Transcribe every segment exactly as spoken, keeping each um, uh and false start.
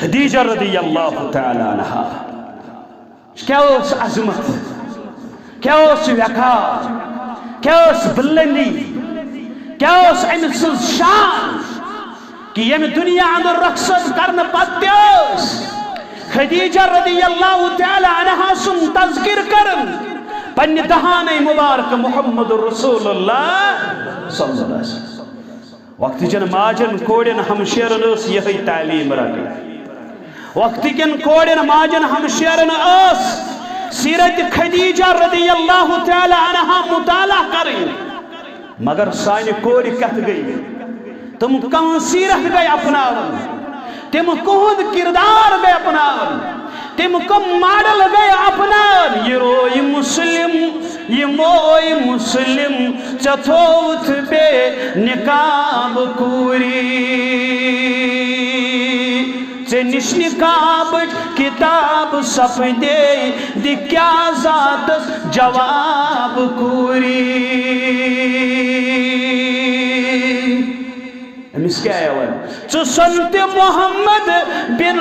خدیجہ رضی اللہ تعالی عنہا کیا اوس عظمت، کیا اوس وقار، کیا اوس بلندی، کیا اوس أمۍ سٕنٛز شان، کہ ییٚمہِ دُنیا اندر رخصت کرنہٕ پتہٕ تہِ ٲس خدیجہ رضی اللہ تعالی عنہا سُنٛد تذکر کران پننہِ دہانٕے مبارک محمد رسول اللہ صلی اللہ علیہ وسلم۔ وقتہٕ چٮ۪ن ماجن کورٮ۪ن ہمشیرن ٲس یِہے تعلیٖم رٹٕنۍ۔ وقتہٕ کٮ۪ن کورٮ۪ن ماجن ہمشیرن ٲس سیرت خدیجہ رضی اللہ تعالی عنہا مطالعہ کرٕنۍ۔ مگر سانہِ کورِ کتھ گٔے؟ تِم کم سیرت گٔے اپناوٕنۍ؟ تِم کُہُنٛد کردار گٔے اپناوٕنۍ؟ تِم کم ماڈل گٔے اپناوٕنۍ؟ یہِ روے مسلم، یہِ موے مسلم، ژےٚ تھووُتھ بے نقاب کوٗری۔ ژےٚ نِش نقابٕچ کِتاب سپدے، دِ کیٛاہ ذاتس جواب کوٗری۔ أمِس کیٛاہ یِوان؟ ژٕ سۄن تہِ محمد بِن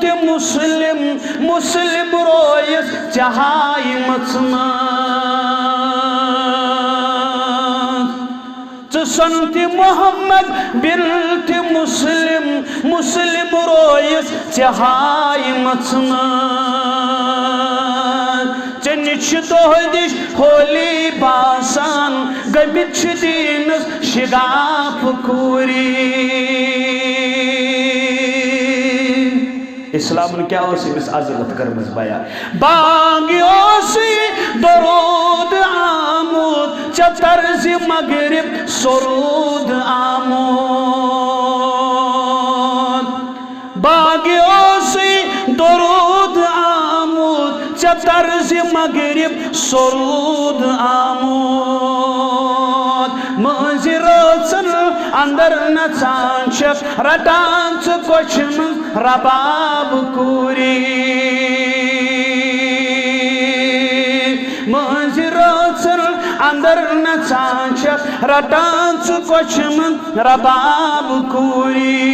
تہِ مسلم، مسلم رویس ژےٚ ہاے مژمٕژ۔ ژٕ سۄن تہِ محمد بِن تہِ مسلم، مسلم رویس ژےٚ ہاے مژمٕژ۔ ژےٚ نِش چھِ دۄہ دِش ہولی باسان، گٔمٕتۍ چھِ دیٖنس شِگاف کوٗری۔ اسلامن کیٛاہ اوس أمِس عظمت کٔرمٕژ بیان؟ بانگہِ اوسُے درود آمُت، ژےٚ طرزِ مغرب سرود آمُت۔ بانگہِ اوسُے درود آمُت، ژےٚ طرزِ مغرب سرود آمُت۔ مٲنزِ رٲژن اندر نژان چھکھ، رٹان ژٕ کۄچھِ منٛز رباب کوٗری۔ مٲنزِ رٲژن اندر نژان چھکھ، رٹان ژٕ کۄچھِ منٛز رباب کوٗری۔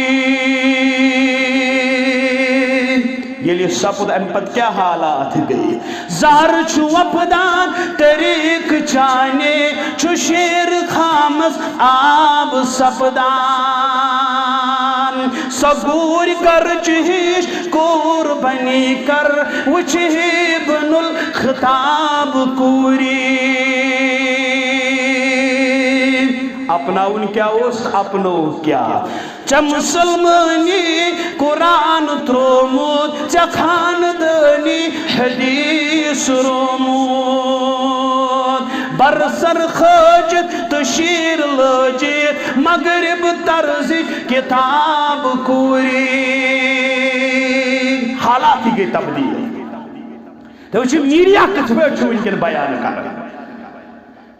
ییٚلہِ یہِ سپُد، امہِ پتہٕ کیٛاہ حالات گٔے؟ زہر چھُ وۄپدان طریٖق چانے، چھُ شیر خامس آب سپدان۔ سۄ گوٗرۍ کرٕچ ہِش قربانی کر، وٕچھِ ہی بنُل خطاب کوٗری۔ اپناوُن کیٛاہ اوس تہٕ اپنوو کیٛاہ؟ ژےٚ مُسلمٲنی قرآن ترٛوومُت، ژےٚ خاندٲنی حدیث روومُت۔ برسر کھٲجِتھ تہٕ شیٖر لٲجِتھ مغرب طرزٕچ کتاب کوٗری۔ حالات گٔے تبدیل۔ تُہۍ وٕچھِو، میٖڈیا کِتھ پٲٹھۍ چھُ وٕنکیٚن بیان کران۔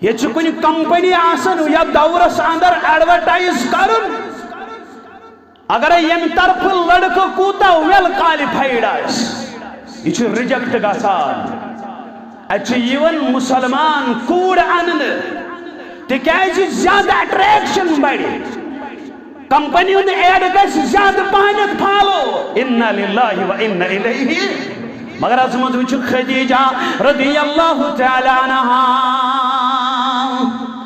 ییٚتہِ چھُ کُنہِ کمپنی آسان یتھ دورس اندر ایڈورٹائز کرُن، اگرے ییٚمہِ طرفہٕ لڑکہٕ کوٗتاہ ویل کوالیفائیڈ آسہِ، یہِ چھُ ریجیکٹ گژھان۔ اتہِ چھِ یِوان مسلمان کوٗر اننہٕ، تِکیازِ زیادٕ اٹریکشن بڑِ۔ کمپنی ہُنٛد ایڈ گژھِ زیادٕ پہنتھ فالو۔ انا للہ و انا الیہ۔ مگر از منٛز وٕچھِو خدیجہ رضی اللہ تعالی عنہا۔